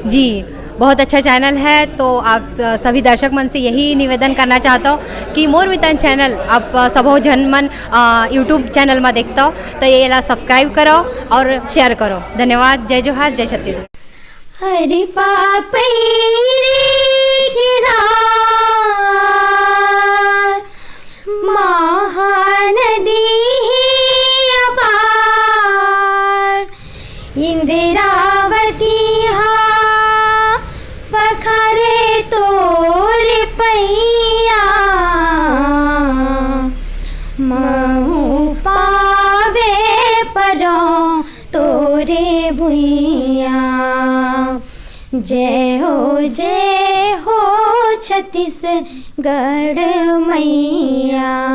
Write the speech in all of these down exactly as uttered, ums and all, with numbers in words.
जी, बहुत अच्छा चैनल है। तो आप, अ, सभी दर्शक मन से यही निवेदन करना चाहता हूँ कि मोर मितान चैनल आप, अ, सबो झन मन, अ, YouTube चैनल में देखता हो, तो ये ला सब्सक्राइब करो और शेयर करो। धन्यवाद। जय जोहार, जय छत्तीसगढ़। हरि पापई रे घिरा महानदी हे अपार, इंद्रावती हा पखरे तोर पैया, महू पावे परो तोरे भुइया। जय हो, जय हो छत्तीसगढ़ मैया।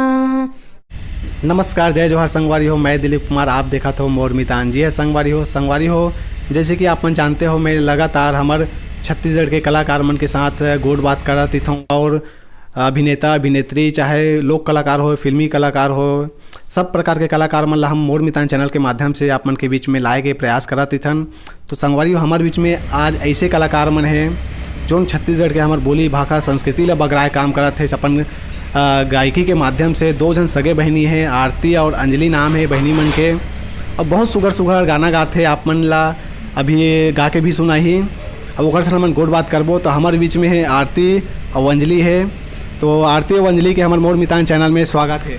नमस्कार, जय जोहार संगवारी हो, मैं दिलीप कुमार, आप देखत हो मोर मितान जी है संगवारी हो। संगवारी हो, जैसे कि आप मन जानते हो, मैं लगातार हमर छत्तीसगढ़ के कलाकार मन के साथ गोठ बात करत रहिथौं और अभिनेता, अभिनेत्री, चाहे लोक कलाकार हो, फिल्मी कलाकार हो, सब प्रकार के कलाकार मन ला हम मोर मितान चैनल के माध्यम से आप मन के बीच में लाए के प्रयास करत रहिथन। तो संगवारी हो, हमर बीच में आज ऐसे कलाकार मन हे, जोन छत्तीसगढ़ के हमर बोली, भाखा, संस्कृति ला बगराए काम करत हे, अपन, अ, गायकी के माध्यम से। दो झन सगे बहिनी हे, आरती और अंजलि नाम हे बहिनी मन के, और बहुत सुघर सुघर गाना गाथे। आप मन ला अभी ये गा के भी सुनाही। अब ओकर से हमन गोठ बात करबो, तो हमर बीच में हे आरती और अंजलि हे। तो आरती और अंजलि के हमर मोर मितान चैनल में स्वागत हे।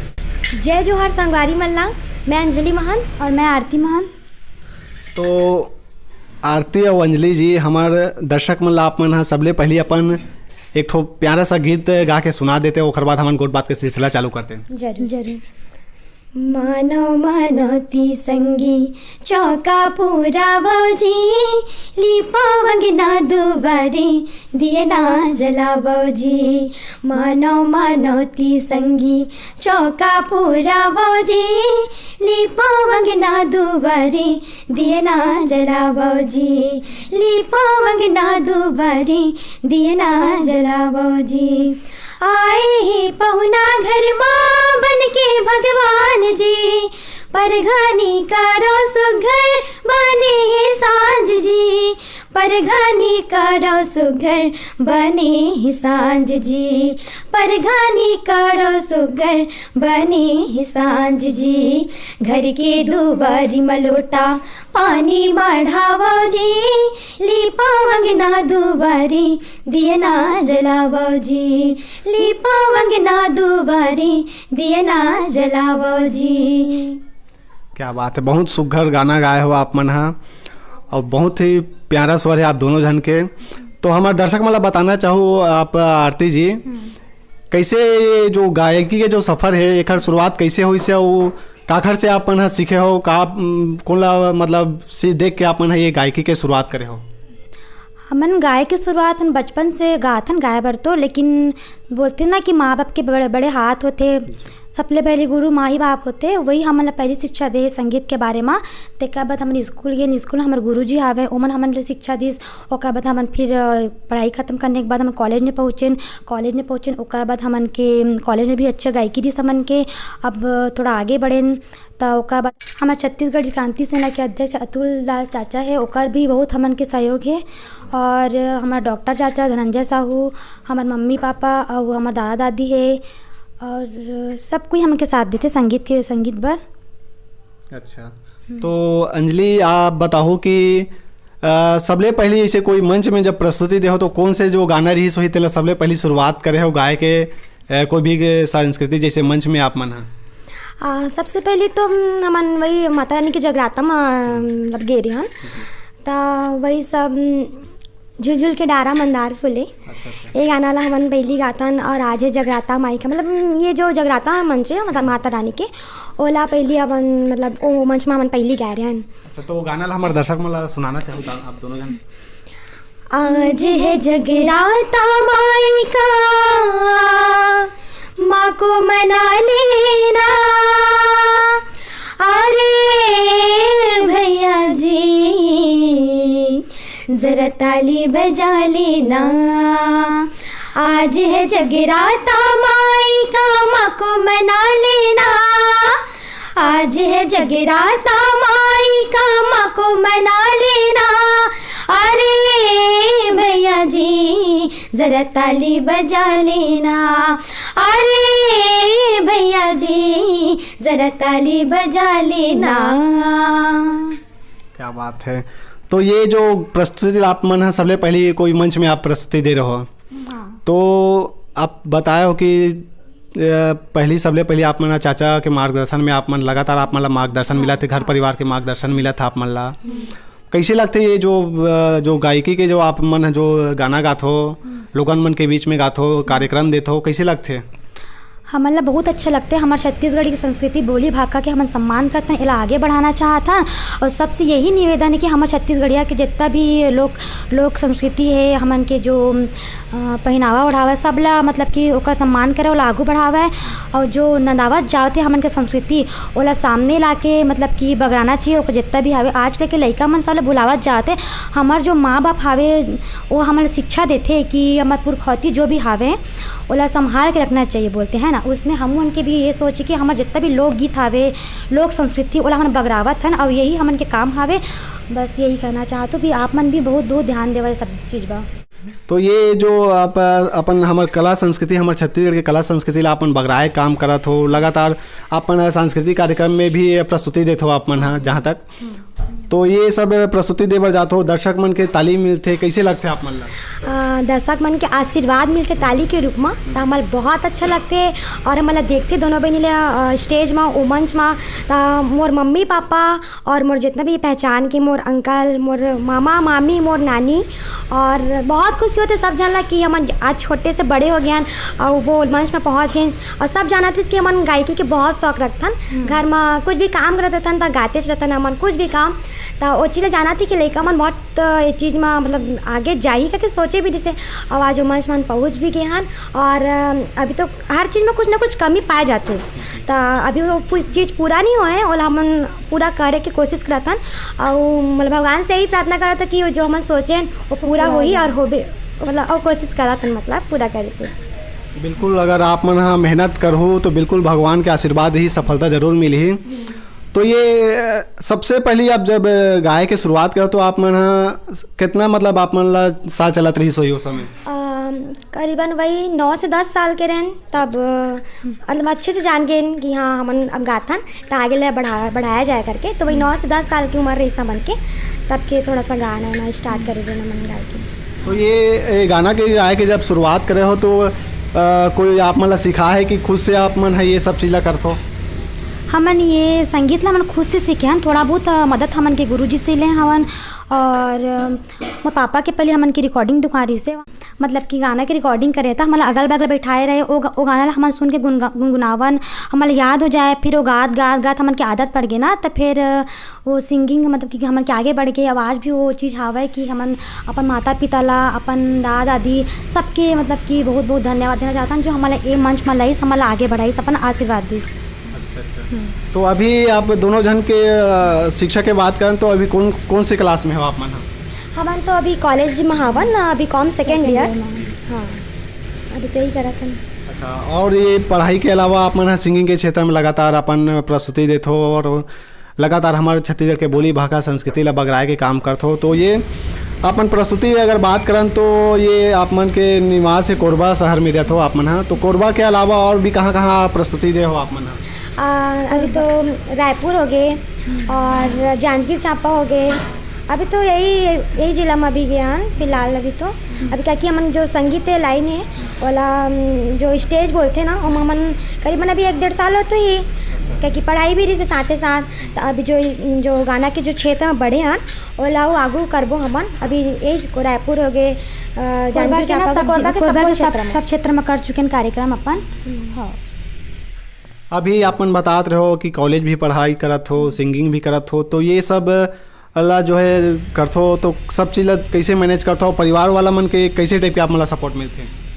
जय जोहार संगवारी मन ला, मैं अंजलि महंत और मैं आरती महंत। तो आरती और अंजलि जी, हमर दर्शक मन ला आप मन ह सबले पहली अपन एक ठो प्यारा सा गीत गा के सुना देते, ओकर बाद हमन गोठ बात के सिलसिला चालू करते हैं। जरूर, जरूर। मानव मानवती संगी चौका पूरा बाबूजी, लीपा अंगना दुवारी, दिया ना जला बाबूजी। मानव मानवती संगी चौका पूरा बाबूजी, लीपा अंगना दुवारी, दिया ना जला बाबूजी। लीपा अंगना दुवारी, दिया ना जला बाबूजी। आए हे पहुना घर मा बन के भगवान जी, परघानी करो सुघर बने हे सांझ जी, परघानी करो सुघर बने हे सांझ जी, परघानी करो सुघर बने हे सांझ जी। घर के दुवारी म लोटा पानी मढ़ावो जी, लीपा अंगना दुवारी, दिया ना जलावो जी, लीपा अंगना दुवारी, दिया ना जलावो जी। क्या बात है, बहुत सुघर गाना गाए हो आप मन हा, और बहुत ही प्यारा स्वर है आप दोनों झन के। तो हमारे दर्शक मन ला बताना चाहू आप, आरती जी, हम्म। कैसे ये जो गायकी के जो सफर है, एकर शुरुआत कैसे होइस हे, अउ काखर से आप मन ह सीखे हो, का, उम, कोन ला, मतलब, से देख के आप मन ह ये गायकी के शुरुआत करे हो? हमन गाय के शुरुआत हन बचपन से गाथन गाय बर तो, लेकिन बोलथे ना कि माँ बाप के बड़े, बड़े हाथ होथे, सबले पहली गुरु माँ ही बाप होथे, वही हमन ला पहली शिक्षा दे संगीत के बारे मा। तेकर बाद हमन स्कूल गेन, स्कूल हमर गुरुजी हावे, ओमन हमन ला शिक्षा दिस। ओकर बाद हमन फिर, अ, पढ़ाई खत्म करने के बाद हमन कॉलेज में पहुँचेन। कॉलेज में पहुँचेन, ओकर बाद हमन के, कॉलेज में भी अच्छा गायकी दिस हमन के। अब थोड़ा आगे बढ़ेन, त ओकर बाद हमर छत्तीसगढ़ क्रांति सेना के अध्यक्ष अतुल दास चाचा हे, ओकर भी बहुत हमन के सहयोग हे। और हमर डॉक्टर चाचा धनंजय साहू, हमर मम्मी पापा अउ हमर दादा दादी हे, और सब कोई हमन के साथ देथे संगीत के, संगीत बर। अच्छा, हम्म। तो अंजलि, आप बताओ कि, अ, सबले पहली ऐसे कोई मंच में जब प्रस्तुति दे हो, तो कौन से जो गाना रहिस होही, तेला सबले पहली शुरुआत करे हो गाए के, अ, कोई भी के संस्कृति जैसे मंच में आप मन ह? अ, सबसे पहली तो हम, हमन वही माता रानी के जगराता म, मतलब, गे रेहन, त वही सब, झुलझुल के डारा मंदार फूले। अच्छा, अच्छा। ये गाना ला हमन पहली गाथन, और आज है जगराता माई का, मतलब, ये जो जगराता मंच है, मतलब, माता रानी के, ओला पहली अपन, मतलब, ओ मंच में हमन पहली गाए रहन। अच्छा, तो वो गाना ला हमारे दर्शक मन ला सुनाना चाहू त आप दोनों जन। आज है जगराता माई का, माँ को मना लेना। अरे भैया जी, जरा ताली बजा लेना। आज है जगराता माई का, माँ को मना लेना। आज है जगराता माई का, माँ को मना लेना। अरे जरा ताली बजा लेना, अरे भैया जी, जरा ताली बजा लेना। क्या बात है। तो ये जो प्रस्तुति आप मन ह, सबले पहली कोई मंच में आप प्रस्तुति दे रहे हो, हाँ। तो आप बताए हो कि, अ, पहली, सबले पहली आप मन ह चाचा के मार्गदर्शन में, आप मन लगातार आप मन ला मार्गदर्शन मिला थे, घर परिवार के मार्गदर्शन मिला था आप मन ला। हम्म। कैसे लगथे ये जो, अ, जो गायकी के जो आप मन ह जो गाना गाथो, हम्म। लोगन मन के बीच में गाथो, कार्यक्रम देथो, कैसे लगथे? हमन ला बहुत अच्छा लगथे। हमर छत्तीसगढ़ी के संस्कृति, बोली भाखा के हमन सम्मान करथन, एला आगे बढ़ाना चाहथन। और सबसे यही निवेदन है कि हमर छत्तीसगढ़िया के जितना भी लोक, लोक संस्कृति है, हमन के जो, अ, पहनावा ओढ़ावा, सब ला मतलब कि ओकर सम्मान करे, ओला आगू बढ़ावे। और जो नंदावत जावत है हमन के संस्कृति, ओला सामने लाके मतलब कि बगराना चाहिए। ओकर जितना भी हावे, आजकल के लइका मन सब ला भुलावत जात है। हमर जो माँ बाप हावे, वो हमन ला शिक्षा देथे कि हमर पुरखौती जो भी हावे, ओला संभाल के रखना चाहिए बोलते हैं ना। उसने हम उनके भी ये सोचे कि हमर जितना भी लोकगीत हावे, लोक संस्कृति, ओला हमन बगरावत हन, और यही हमन के काम हावे। बस यही कहना चाहत हूँ कि आप मन भी बहुत, बहुत ध्यान देवा ये सब चीज बा। तो ये जो आप, अ, अपन हमर कला संस्कृति, हमर छत्तीसगढ़ के कला संस्कृति ला अपन बगराए काम करत हो, लगातार अपन सांस्कृतिक कार्यक्रम में भी प्रस्तुति देत हो आप मन ह, जहाँ तक, तो ये सब प्रस्तुति दे बर जात हो, दर्शक मन के ताली मिलथे, कैसे लगथे आप मन ला? अ, दर्शक मन के आशीर्वाद मिलथे ताली के रूप म, त हमर बहुत अच्छा लगथे। और हमन ला देखथे दोनों बहिनी ला, अ, स्टेज म, ओ मंच म, त मोर मम्मी पापा और मोर जितना भी पहचान के, मोर अंकल, मोर मामा, मामी, मोर नानी, और बहुत खुशी होथे सब झन ला कि हमन आज छोटे से बड़े हो गए हन और वो मंच में पहुँच गए। और सब जानत रहिस कि हमन गायकी के बहुत शौक रखथन। घर में कुछ भी काम करत रहिथन, त गातेच रहिथन हमन, कुछ भी काम। त ओ चीज ला जानत ही कि लइका मन बहुत ये चीज में, मतलब, आगे जाही करके सोचे भी रहिसे। और आज वो मंच में पहुँच भी गए हन। और, अ, अभी तो हर चीज में कुछ ना कुछ कमी पाए जाथे। त अभी वो पू-, चीज पूरा नहीं होए, ओला हमन पूरा करे के कोशिश करत हन। अउ, मतलब, भगवान से यही प्रार्थना करत हन कि जो हमन सोचे हन, वो पूरा होही और होबे, मतलब, और कोशिश करत हन, मतलब, पूरा करे के। बिल्कुल, अगर आप मन ह मेहनत करहु, तो बिल्कुल भगवान के आशीर्वाद ही, सफलता जरूर मिलही। तो ये, अ, सबसे पहली आप जब, अ, गाए के शुरुआत करो, तो आप मन ह कितना, मतलब, आप मन ला साल चलत रहिस होही ओ समय? अम, करीबन वही नौ से दस साल के रहेन, तब, अ, मतलब, अच्छे से जान गेन कि हाँ, हमन अब गाथन, त आगे ले बढ़ा-, बढ़ाया जाए करके। तो वही नौ से दस साल की उम्र रहिस हमन के, तब के थोड़ा सा गाना वाना स्टार्ट करे देन हमन गाए के। तो ये, ये गाना के गाए के जब शुरुआत करे हो, तो, अ, कोई आप मन ला सिखाए हे कि खुद से आप मन ह ये सब चीज ला करथो? हमन ये संगीत ला हमन खुद से सीखे हन, थोड़ा बहुत, अ, मदद हमन के गुरुजी से ले हवन। और, अ, मोर पापा के पहले हमन के रिकॉर्डिंग दुकान रहिसे, मतलब कि गाना के रिकॉर्डिंग करे, त हमन ला अगल बगल बैठाए रहे, ओ ग-, ओ गाना ला हमन सुन के गुनगा-, गुनगुनावन, हमन ला याद हो जाए, फिर वो गात, गात, गात हमन के आदत पड़ गे ना, त फिर, अ, वो सिंगिंग, मतलब कि हमन के आगे बढ़ के आवाज भी वो चीज हावय कि हमन अपन माता पिता ला, अपन दादा दादी, सबके, मतलब कि बहुत बहुत धन्यवाद देना चाहथन, जो हमन ला ए मंच म लाइस, हमन ला आगे बढ़ाइस, अपन आशीर्वाद दिस। अच्छा, अच्छा। तो अभी आप दोनों झन के, अ, शिक्षा के बात करन, तो अभी कौन, कौन से क्लास में हो आप मन ह? हमन तो अभी कॉलेज में हवन, अभी कॉम सेकेंड ईयर। हाँ, अभी तो यही करत हन। अच्छा, और ये पढ़ाई के अलावा आप मन ह सिंगिंग के क्षेत्र में लगातार अपन प्रस्तुति देथो और लगातार हमर छत्तीसगढ़ के बोली, भाखा, संस्कृति ला बगराए के काम करथो। तो ये अपन प्रस्तुति अगर बात करन, तो ये आप मन के निवास हे कोरबा शहर में रहथो आप मन ह। तो कोरबा के अलावा और भी कहाँ-कहाँ प्रस्तुति दे हो आप मन ह? आ, अभी तो रायपुर हो गए और जांजगीर चांपा हो गए। अभी तो यही, यही जिला में अभी गए हन फिलहाल। अभी तो, अभी क्या कि हमन जो संगीत लाइन है, ओला, अम, जो स्टेज बोलथे ना, ओमा हमन करीबन अभी एक डेढ़ साल होत ही, क्या कि पढ़ाई भी रहिसे साथे साथ। त अभी जो, जो गाना के जो क्षेत्र में बढ़े हन, ओला अउ आगू करबो हमन। अभी यही को रायपुर हो गए, अ, कोरबा जांजगीर के ना चांपा, सब, कोरबा के कोरबा सब्बो के सब, क्षेत्र में। सब क्षेत्र में कर चुके हन कार्यक्रम अपन। हम्म। हाँ। अभी आप मन बतात रहे हो कि कॉलेज भी पढ़ाई करत हो, सिंगिंग भी करत हो, तो ये सब ला जो है करथो, तो सब चीज ला कैसे मैनेज करथो? परिवार वाला मन के कैसे टाइप के आप मन ला सपोर्ट मिलथे?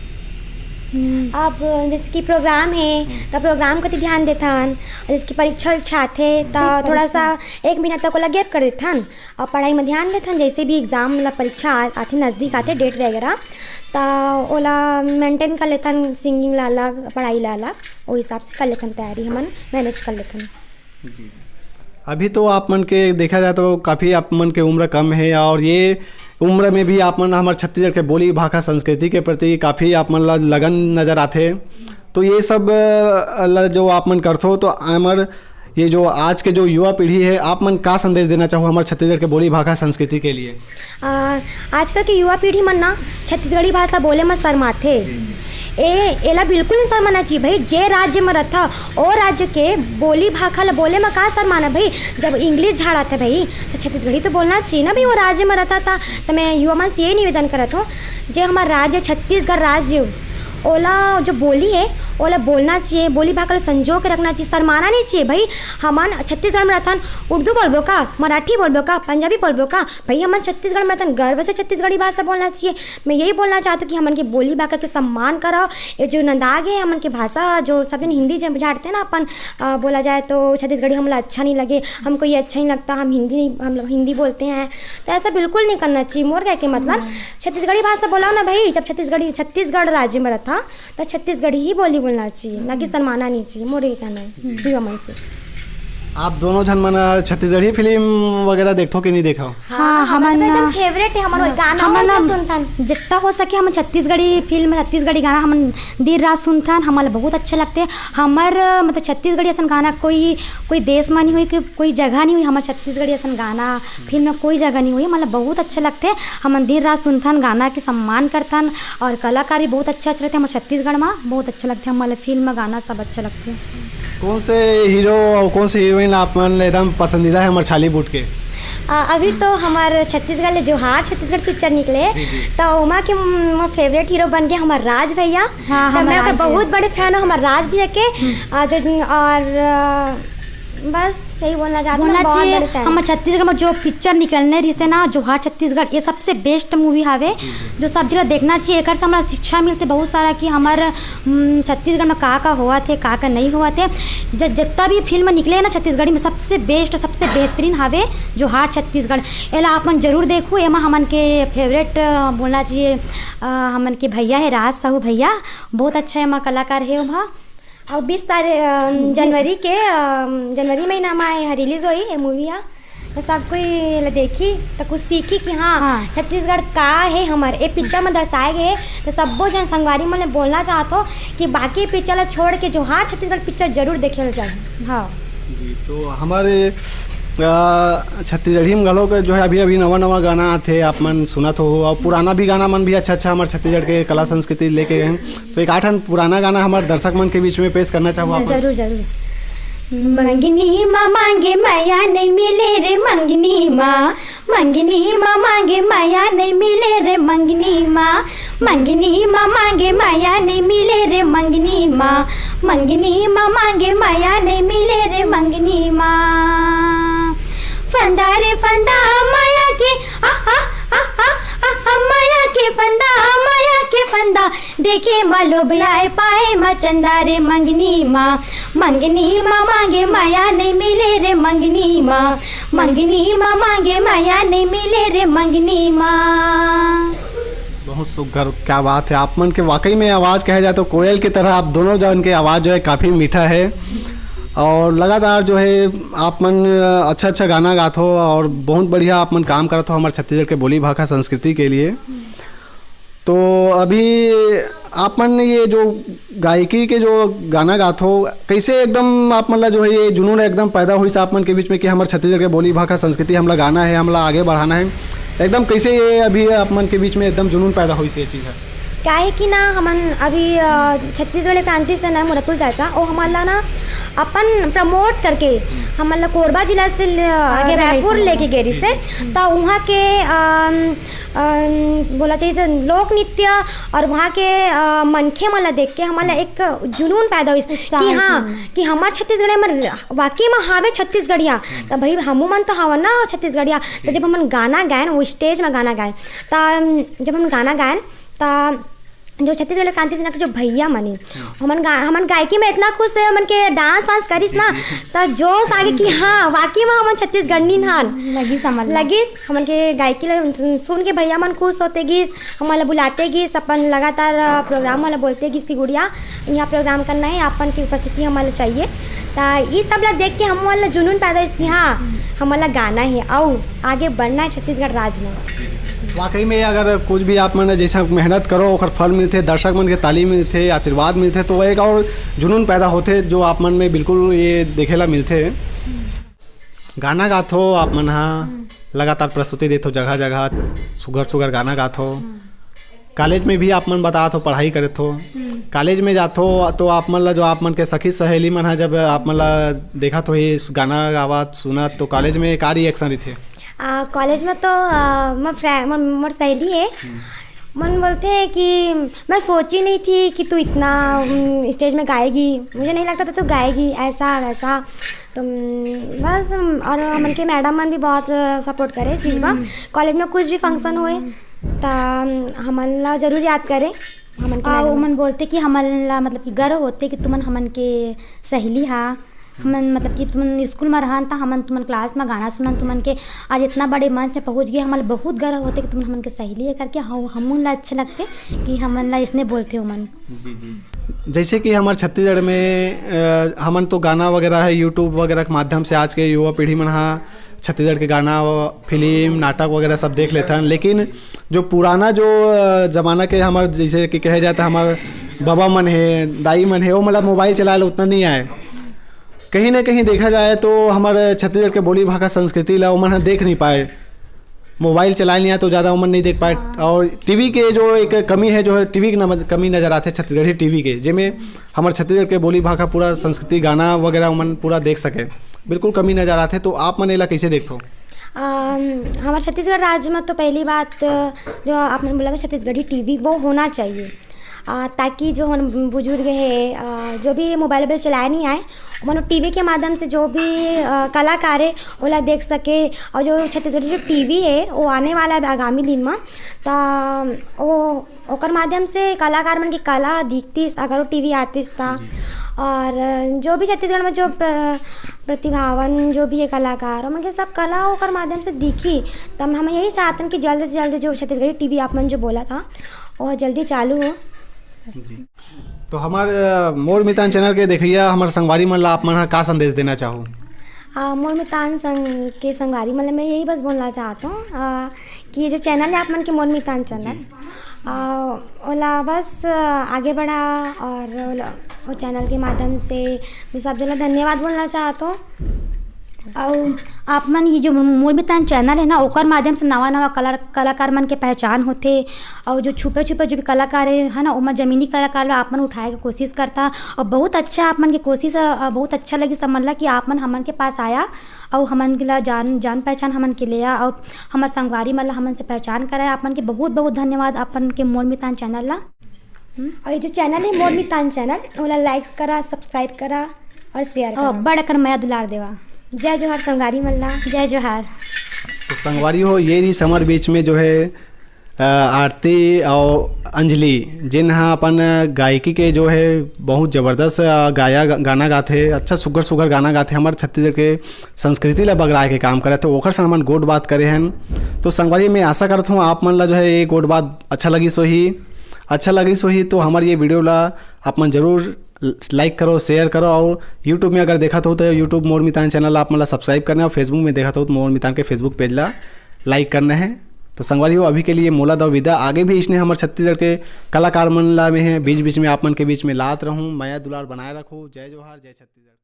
हम्म। अब जैसे कि प्रोग्राम है, हम्म। तो प्रोग्राम कति ध्यान देथन, जैसे कि परीक्षा उरीक्षा आथे, तो बिल्कुल, थोड़ा सा परीक्षा। एक महीना तक ओला गैप कर देथन और पढ़ाई में ध्यान देथन। जैसे भी एग्जाम, मतलब परीक्षा आ-, आथे, नजदीक आथे, डेट वगैरह, तो ओला मेंटेन कर लेथन, सिंगिंग ला अलग, पढ़ाई ला अलग, वो हिसाब से कर लेथन तैयारी, हमन मैनेज कर लेथन। जी। अभी तो आप मन के देखा जाए तो काफ़ी आप मन के उम्र कम है, और ये उम्र में भी आप मन हमर छत्तीसगढ़ के बोली, भाखा, संस्कृति के प्रति काफ़ी आप मन ला लगन नजर आथे। तो ये सब, अ, ला जो आप मन करथो, तो हमर ये जो आज के जो युवा पीढ़ी है, आप मन का संदेश देना चाहो हमर छत्तीसगढ़ के बोली, भाखा, संस्कृति के लिए? आ, आजकल के युवा पीढ़ी मन ना छत्तीसगढ़ी भाषा बोले म शर्माथे। ए, एला बिल्कुल नहीं शर्माना चाहिए भाई। जे राज्य में रहता, ओ राज्य के बोली भाखा ला बोले में का शर्माना भाई? जब इंग्लिश झाड़ाथे भाई, तो छत्तीसगढ़ी तो बोलना चाहिए ना भाई। वो राज्य में रहता था, तो मैं युवा मन से यही निवेदन करत हूँ, जे हमारा राज्य छत्तीसगढ़ राज्य, ओला जो बोली है, ओला बोलना चाहिए, बोली भाखा ला संजो के रखना चाहिए, शर्माना नहीं चाहिए भाई। हमन छत्तीसगढ़ में रहतन, उर्दू बोलबो का, मराठी बोलबो का, पंजाबी बोलबो का, भाई, हमन छत्तीसगढ़ में रहतन, गर्व से छत्तीसगढ़ी भाषा बोलना चाहिए। मैं यही बोलना चाहती हूँ कि हमन के बोली भाखा के सम्मान कराओ। ये जो नंदाग है, हमन के भाषा, जो सब जन हिंदी जब झाड़ते हैं ना अपन, अ, बोला जाए तो छत्तीसगढ़ी हमला अच्छा नहीं लगे, हमको ये अच्छा नहीं लगता, हम हिंदी नहीं, हम लोग हिंदी बोलते हैं, तो ऐसा बिल्कुल नहीं करना चाहिए। मोर कह के मतलब, छत्तीसगढ़ी भाषा बोलाओ ना भाई। जब छत्तीसगढ़ी, छत्तीसगढ़ राज्य में रहता, तो छत्तीसगढ़ी ही बोली बोलना चाहिए, ना कि शर्माना नहीं चाहिए। मोर ये कहना है युवा मन से। आप दोनों झन मन छत्तीसगढ़ी फिल्म वगैरह देखथो कि नहीं देखो? हाँ, हमन तो एकदम फेवरेट है हमारा गाना, हमन और ना सुनथन। जितना हो सके हम छत्तीसगढ़ी फिल्म, छत्तीसगढ़ी गाना हमन दिन रात सुनथन, हमन ला बहुत अच्छा लगते। हमर मतलब छत्तीसगढ़ी ऐसा गाना कोई, कोई देश में नहीं हुई, कोई, कोई जगह नहीं हुई, हमर छत्तीसगढ़ी ऐसा गाना फिल्म में कोई जगह नहीं हुई, हमन ला बहुत अच्छा लगते। हमन दिन रात सुनथन, गाना के सम्मान करथन, और कलाकार भी बहुत अच्छा अच्छा रहते हमर छत्तीसगढ़ में, बहुत अच्छा लगते हमन ला फिल्म, गाना सब अच्छा लगते। कौन से हीरो और कौन से हीरोइन आप मन एकदम पसंदीदा है हमर छालीवुड के? आ, अभी तो हमार छत्तीसगढ़ ले जोहार छत्तीसगढ़ पिक्चर निकले, जी, जी। तो ओमा के फेवरेट हीरो बन गया हमार राज भैया। हाँ, तो हमार मैं ओकर राज भैया। बहुत बड़े फैन हूँ हमार राज भैया के। आ, जो, और आ, बस यही बोलना चाहती हूँ, बोलना बहुत चाहिए। बड़े फैन। हमर छत्तीसगढ़ में जो पिक्चर निकलने रहिसे ना, जोहार छत्तीसगढ़, ये सबसे बेस्ट मूवी हावे, जो सब जगह देखना चाहिए। एकर से हमारा शिक्षा मिलते बहुत सारा कि हमार हम्म, छत्तीसगढ़ में का का होवत हे, का का नहीं होवत हे। ज-, जितना भी फिल्म निकले हे ना छत्तीसगढ़ी में, सबसे बेस्ट, सबसे बेहतरीन हावे जोहार छत्तीसगढ़। एला आप मन जरूर देखू। एमा हमन के फेवरेट, अ, बोलना चाहिए, अ, हमन के भैया हे राज साहू भैया, बहुत अच्छा एमा कलाकार हे ओमा। और बीस तारीख, अ, जनवरी के, अ, जनवरी महीना में ये रिलीज होई ये मूवी हा। तो सब कोई एला देखी, तो कुछ सीखी कि हाँ, हाँ। छत्तीसगढ़ का हे हमर, ए पिक्चर में दर्शाए गए हे। तो सब्बो जन संगवारी मन ले बोलना चाहत हो कि बाकी पिक्चर ला छोड़ के जोहार छत्तीसगढ़ पिक्चर जरूर देखे ला जाए। हाँ। जी, तो हमारे, अ, छत्तीसगढ़ी में घलो के जो है अभी, अभी नवा, नवा गाना आथे, आप मन सुनत हो, और पुराना भी गाना मन भी अच्छा, अच्छा हमारे छत्तीसगढ़ के कला संस्कृति लेके गए हैं। तो एक आठन पुराना गाना हमारे दर्शक मन के बीच में पेश करना चाहूँ आप? जरूर, जरूर। मंगनी मा मांगे माया नहीं मिले रे मंगनी मा, मंगनी मा मांगे माया नहीं मिले रे मंगनी मा, मंगनी मा मांगे माया नहीं मिले रे मंगनी मा, मंगनी मा मांगे माया नहीं मिले रे मंगनी मा। फंदा रे फंदा माया के, आ, आ, आ, आ, आ, आ, माया के फंदा, माया के फंदा, देखे मा लोभलाए पाए मा चंदा रे मंगनी मा, मंगनी मा मांगे माया नहीं मिले रे मंगनी मा, मंगनी मा मांगे माया नहीं मिले रे मंगनी मा। बहुत सुघर, क्या बात है। आप मन के वाकई में आवाज़ कहे जाए तो कोयल की तरह आप दोनों जन के आवाज़ जो है काफ़ी मीठा है, और लगातार जो है आप मन अच्छा अच्छा गाना गात हो और बहुत बढ़िया आप मन काम करत हो हमारे छत्तीसगढ़ के बोली भाखा संस्कृति के लिए। तो अभी आप मन ये जो गायकी के जो गाना गात हो, कैसे एकदम आप मन ला जो है ये जुनून एकदम पैदा होइस आप मन के बीच में कि हमर छत्तीसगढ़ के बोली भाखा संस्कृति हमला गाना है, हमला आगे बढ़ाना है, एकदम कैसे ये अभी आप मन के बीच में एकदम जुनून पैदा होइस ये चीज़ है? काहे कि ना हमन अभी, अ, छत्तीसगढ़ क्रांति सेना मुरतुल चाचा, ओ हमन ला ना अपन प्रमोट करके हमन ला कोरबा जिला से ल-, आगे बढ़ाइस रायपुर हमन ला। लेके गे रहिस हे। त उहाँ के, अम, अम, बोला चाहिए तो लोक नृत्य और वहाँ के, अ, मनखे मन ला देख के हमन ला एक जुनून पैदा होइस उत्साह कि हाँ, जुनून। कि हमर छत्तीसगढ़ में वाकई में हावे छत्तीसगढ़िया। त भाई हमू मन तो हवन ना छत्तीसगढ़िया। त जब हमन गाना गायन, वो स्टेज में गाना गायन, त, अम, जब हम गाना गायन, त जो छत्तीसगढ़ क्रांति सेना के जो भैया मने, हमन गा-, हमन गायकी में इतना खुश हे, हमन के डांस वांस करिस ना, त जोश आगे कि हाँ, वाकई में हमन छत्तीसगढ़नी हन। लगिस हमन ला। लगिस, हमन के गायकी ला सुन के भैया मन खुश होते गिस, हमन ला बुलाते गिस, अपन लगातार, अ, प्रोग्राम वाला बोलते गिस कि गुड़िया, यहाँ प्रोग्राम करना है, अपन की उपस्थिति हमन ला चाहिए। त ये सब ला देख के हमन ला जुनून पैदा होइस कि हाँ, हमन ला गाना हे, अउ आगे बढ़ना हे छत्तीसगढ़ राज में। वाकई में अगर कुछ भी आप मन जैसा मेहनत करो, ओकर फल मिलथे, दर्शक मन के ताली मिलथे, आशीर्वाद मिलथे, तो एक और जुनून पैदा होथे, जो आप मन में बिल्कुल ये देखे ला मिलथे। गाना गाथो आप मन हा, लगातार प्रस्तुति देथो जगह जगह, सुघर सुघर गाना गाथो। कॉलेज में भी आप मन बतात हो, पढ़ाई करत हो, कॉलेज में जाथो, तो आप मन ला, जो आप मन के सखी सहेली मन हा, जब आप मन ला देखत होही गाना गावत सुनत, तो कॉलेज में का रिएक्शन रहिथे? आ, कॉलेज में तो आ, मोर फ्रेंड मोर, मोर सहेली हे, मन बोलथे कि मैं सोची नहीं थी कि तू इतना स्टेज में गाएगी, मुझे नहीं लगता था तू गाएगी, ऐसा वैसा। तो हम्म, बस हम्म, और हमन के मैडम मन भी बहुत सपोर्ट करे इस चीज़ में। कॉलेज में कुछ भी फंक्शन होए त हमन ला जरूर याद करे। हमन के आ, मैडम ओमन बोलथे कि हमन ला, मतलब कि गर्व होथे कि तुमन हमन के सहेली हा। हमन, मतलब कि तुमन स्कूल में रहन त हमन तुमन क्लास में गाना सुनन, तुमन के आज इतना बड़े मंच में पहुंच गए, हमन ला बहुत गर्व होथे कि तुमन हमन के सहेली हे करके। हम हमन ला अच्छा लगथे कि हमन ला इसने बोलथे ओमन। जी जी। जैसे कि हमारे छत्तीसगढ़ में अ, हमन तो गाना वगैरह है, यूट्यूब वगैरह के माध्यम से आज के युवा पीढ़ी मन हा छत्तीसगढ़ के गाना, फिल्म, नाटक वगैरह सब देख लेथन, लेकिन जो पुराना जो अ, जमाना के हमार, जैसे कि कहे जाता, हमार बाबा मन हे, दाई मन हे, वो मतलब मोबाइल चलाए ला उतना नहीं आए। कहीं ना कहीं देखा जाए तो हमारे छत्तीसगढ़ के बोली भाखा संस्कृति ला ओमन ह देख नहीं पाए, मोबाइल चलाए नहीं आए तो ज़्यादा ओमन नहीं देख पाए। और टीवी के जो एक कमी है, जो है टीवी की नम- कमी नज़र आते छत्तीसगढ़ी टीवी के, जेमे हमारे छत्तीसगढ़ के बोली भाखा, पूरा संस्कृति, गाना वगैरह ओमन पूरा देख सके, बिल्कुल कमी नज़र आते। तो आप मन एला कैसे देखथो? अम, हमारे छत्तीसगढ़ राज्य में तो पहली बात जो आपने बोला था छत्तीसगढ़ी टीवी, वो होना चाहिए। आ, ताकि जो हम बुजुर्ग है, आ, जो भी मोबाइल वोबाइल चलाए नहीं आए, मन टीवी के माध्यम से जो भी आ, कलाकार है, ओला देख सके। और जो छत्तीसगढ़ी जो टीवी है, वो आने वाला है आगामी दिन में, त वो ओकर माध्यम से कलाकार मन की कला दिखतीस, अगर वो टीवी आतीस त। और जो भी छत्तीसगढ़ में जो प्र, प्रतिभावन जो भी है कलाकार, ओमन के सब कला ओकर माध्यम से दिखी। त हम यही चाहतन कि जल्द से जल्द जो छत्तीसगढ़ी टीवी आप मन जो बोला था, वो जल्दी चालू हो। तो हमार अ, मोर मितान चैनल के देखिया हमार संगवारी मन ला आप मन हा का संदेश देना चाहो? आ, मोर मितान संग के संगवारी मन ला मैं यही बस बोलना चाहत हूँ आ, कि ये जो चैनल है आप मन के मोर मितान चैनल, आ, ओला बस आ, आगे बढ़ा और ओला, वो चैनल के माध्यम से मैं सब जन ला धन्यवाद बोलना चाहत हूँ। और आप मन ये जो मोर मितान चैनल है ना, ओकर माध्यम से नवा नवा कला कलाकार मन के पहचान होथे। और जो छुपे छुपे जो भी कलाकार है, है ना, ओमन जमीनी कलाकार ला आप मन उठाए के कोशिश करता। और बहुत अच्छा आप मन के कोशिश है, और बहुत अच्छा लगी समझ ला कि आप मन हमन के पास आया और हमन ला जान जान पहचान हमन के लिया और हमार संगवारी मन ला हमन से पहचान कराया। आप मन के बहुत बहुत धन्यवाद, आप मन के मोर मितान चैनल ला। और ये जो चैनल है मोर मितान चैनल, ओला लाइक करा, सब्सक्राइब करा और शेयर करा। और बड़ अकन मया दुलार देवा। जय जोहार संगवारी मन ला। जय जोहार। तो संगवारी हो, ये रही हमारे बीच में जो है अ, आरती और अंजलि, जिन हा अपन गायकी के जो है बहुत जबरदस्त अ, गाया गाना गाथे, अच्छा सुघर सुघर गाना गाथे, हमारे छत्तीसगढ़ के संस्कृति ला बगराए के काम करे, तो ओकर से हमन गोठ बात करे हन। तो संगवारी, मैं आशा करत हूँ आप मन ला जो है ये गोठ बात अच्छा लगिस होही। अच्छा लगिस होही तो हमार ये वीडियो ला आप मन जरूर लाइक करो, शेयर करो। और यूट्यूब में अगर देखत हो तो यूट्यूब मोर मितान चैनल आप मन ला सब्सक्राइब करना, और फेसबुक में देखत हो तो मोर मितान के फेसबुक पेज ला लाइक करना है। तो संगवारी हो, अभी के लिए मोला दो विदा। आगे भी इसने हमारे छत्तीसगढ़ के कलाकार मन ला में है, बीच बीच में आप मन के बीच में लात रहूँ। मया दुलार बनाए रखो। जय जोहार, जय छत्तीसगढ़।